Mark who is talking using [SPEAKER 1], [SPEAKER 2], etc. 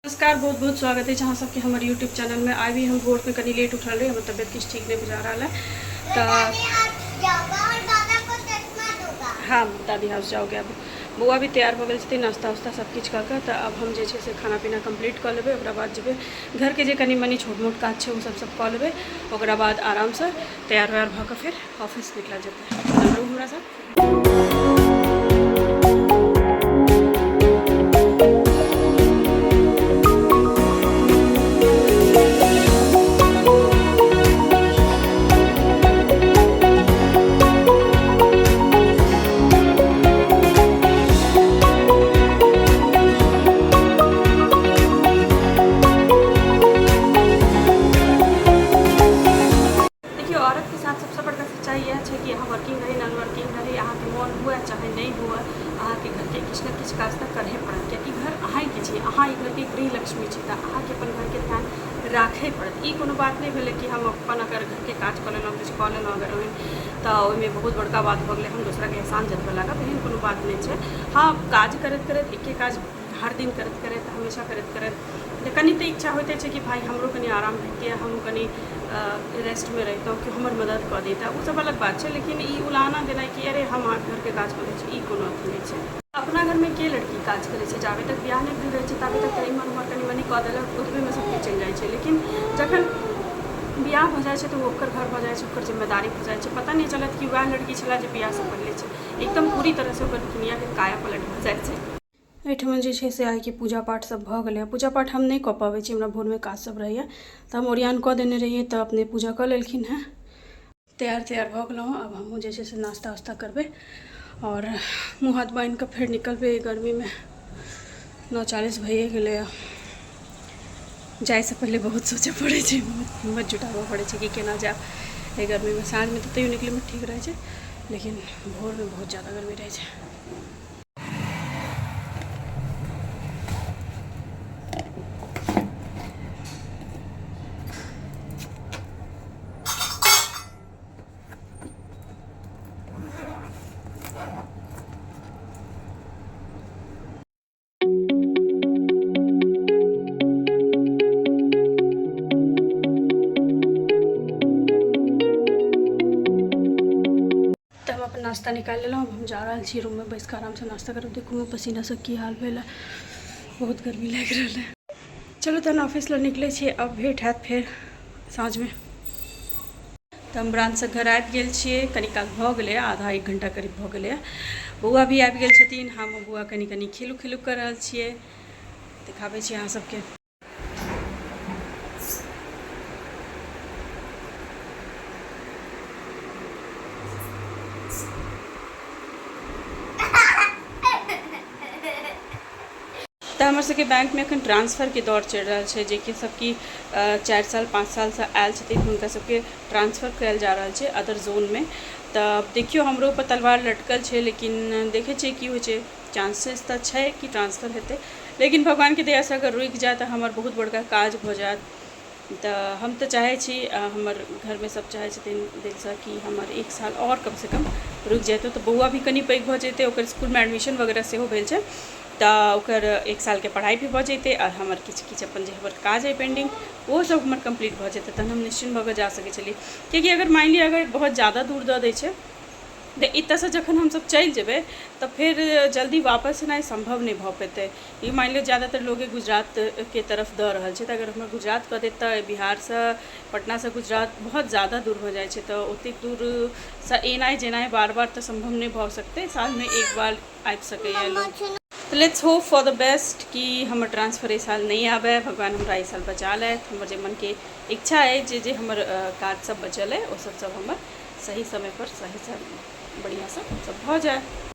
[SPEAKER 1] नमस्कार, बहुत बहुत स्वागत अछि अहाँ सबके हमर यूट्यूब चैनलमे। आइ भी हम भोरमे कनि लेट उठल रही, हमर तबियत किछु ठीक नहि बुझा रहल है। तऽ हाँ, दादी हाउस जाओगे। अब बौआ भी तैयार भऽ गेल छथिन, नाश्ता उस्ता सब किछु कऽ कऽ। तऽ आब हम जे छै से खाना पीना कम्प्लीट कऽ लेबै, ओकरा बाद जेबै घरके जे कनि मनि छोट मोट काज छै ओ सब सब कऽ लेबै, ओकरा बाद आरामसँ तैयार वैयार भऽ कऽ फेर ऑफिस निकलल जेतै। रहू हमरा साथ। देखियौ, औरतके साथ सबसँ बड़का सच्चाइ इएह छै कि अहाँ वर्किंग रही, नॉन वर्किंग रही, अहाँके मोन हुए चाहे नहि हुए, अहाँके घरके किछु ने किछु काज तऽ करहे पड़त, कियाकि घर अहीँके छी, अहाँ ई घरके गृह लक्ष्मी छी, तऽ अहाँके अपन घरके ध्यान राखहे पड़त। ई कोनो बात नहि भेलै कि हम अपन अगर घरके काज कऽ लेलहुँ, किछु कऽ लेलहुँ अगर ओहन, तऽ ओहिमे बहुत बड़का बात भऽ गेलै, हम दोसराके एहसान जतबऽ लागब, एहन कोनो बात नहि छै। हँ, काज करैत करैत, एके काज हर दिन करैत करैत, हमेशा करैत करैत तऽ कनि तऽ इच्छा होइते छै कि भाय हमरो कनि आराम भेटतियै, हमहूँ कनि रेस्टमे रहितहुँ, केओ हमर मदति कऽ दैता, ओ सब अलग बात छै। लेकिन ई उलाना देनाइ कि अरे हम अहाँके घरके काज कऽ दै छी, ई कोनो अथी नहि छै। अपना घरमे के लड़की काज करै छै? जाबे तक बियाह नहि भेल रहै छै ताबे तक तऽ एम्हर ओम्हर कनि मनि कऽ देलक, ओतबेमे सबकिछु चलि जाइ छै। लेकिन जखन बियाह भऽ जाइ छै तऽ ओ ओकर घर भऽ जाइ छै, ओकर जिम्मेदारी भऽ जाइ छै। पता नहि चलत कि वएह लड़की छलै जे बियाहसँ पहिले छै। एकदम पूरी तरहसँ ओकर दुनिआके काया पलट भऽ जाइ छै। एहिठमन जे छै से आइके पूजा पाठ सब भऽ गेलै। पूजा पाठ हम नहि कऽ पबै छी, हमरा भोरमे काज सब रहैए, तऽ हम ओरियान कऽ देने रहियै तऽ अपने पूजा कऽ लेलखिन हेँ। तैयार तैयार भऽ गेलहुँ। आब हमहूँ जे छै से नाश्ता उस्ता करबै आओर मुँह हाथ बान्हि कऽ फेर निकलबै। गर्मीमे 9:40 भइए गेलैए। जाइसँ पहिले बहुत सोचऽ पड़ै छै, बहुत हिम्मत जुटाबऽ पड़ै छै कि केना जायब एहि गर्मीमे। साँझमे तऽ तैयो निकलैमे ठीक रहै छै, लेकिन भोरमे बहुत ज्यादा गर्मी रहै छै। तऽ हम अपन नाश्ता निकालि लेलहुँ। हम जा रहल छी रूममे, बैस कऽ आरामसँ नाश्ता करब। देखू, पसीनासँ की हाल भेल है, बहुत गर्मी लागि रहल है। चलू तहन ऑफिस लए निकलै छी। अब भेंट हैत फेर साँझमे। तऽ हम ब्रांचसँ घर आबि गेल छियै, कनि काल भऽ गेलै, आधा एक घंटा करीब भऽ गेलै। बौआ भी आबि गेल छथिन। हम बौआ कनि कनि खेलू खेलू कऽ रहल छियै। देखाबै छी अहाँ सबके। तऽ हमर सबके बैंकमे एखन ट्रांसफरके दौर चलि रहल छै, जेकि सब कि 4 साल 5 सालसँ आयल छथिन, हुनका सबके ट्रांसफर कयल जा रहल छै अदर जोनमे। तऽ देखियौ, हमरो ऊपर तलवार लटकल छै, लेकिन देखै छियै की होइ छै। चांसेस तऽ छै कि ट्रांसफर हेतै, लेकिन भगवानके दयासँ अगर रुकि जाय तऽ हमर बहुत बड़का काज भऽ जायत। तऽ हम तऽ चाहै छी, हमर घरमे सब चाहै छथिन दिलसँ कि हमर एक साल आओर कमसँ कम रुकि जैतहुँ, तऽ बौआ भी कनि पैघ भऽ जैतै। ओकर इसकुलमे एडमिशन वगैरह सेहो भेल छै, तऽ ओकर एक सालके पढ़ाइ भी भऽ जैतै आओर हमर किछु किछु अपन जे हमर काज अइ पेंडिंग, ओहो सब हमर कम्प्लीट भऽ जेतै। तहन हम निश्चिन्त भऽ कऽ जा सकै छलियै, कियाकि अगर मानि लिअ अगर बहुत ज्यादा दूर दऽ दै छै तऽ एतऽसँ जखन हमसब चलि जेबै तऽ फेर जल्दी वापस एनाइ सम्भव नहि भऽ पेतै। ई मानि लिअ ज्यादातर लोके गुजरातके तरफ दऽ रहल छै, तऽ अगर हमर गुजरात कऽ देत तऽ बिहारसँ, पटनासँ गुजरात बहुत ज्यादा दूर भऽ जाइ छै। तऽ ओतेक दूरसँ एनाइ जेनाइ बार बार तऽ सम्भव नहि भऽ सकतै। सालमे एक बार आबि सकैए लोक। तऽ let's hope for the best कि हमर ट्रांसफर एहि साल नहि आबय, भगवान हमरा एहि साल बचा लथि। हमर जे मनके इच्छा अइ, जे जे हमर काज सब बचल अइ, ओ सब सब हमर सही समयपर सहीसँ बढ़िआँसँ सब भऽ जाय।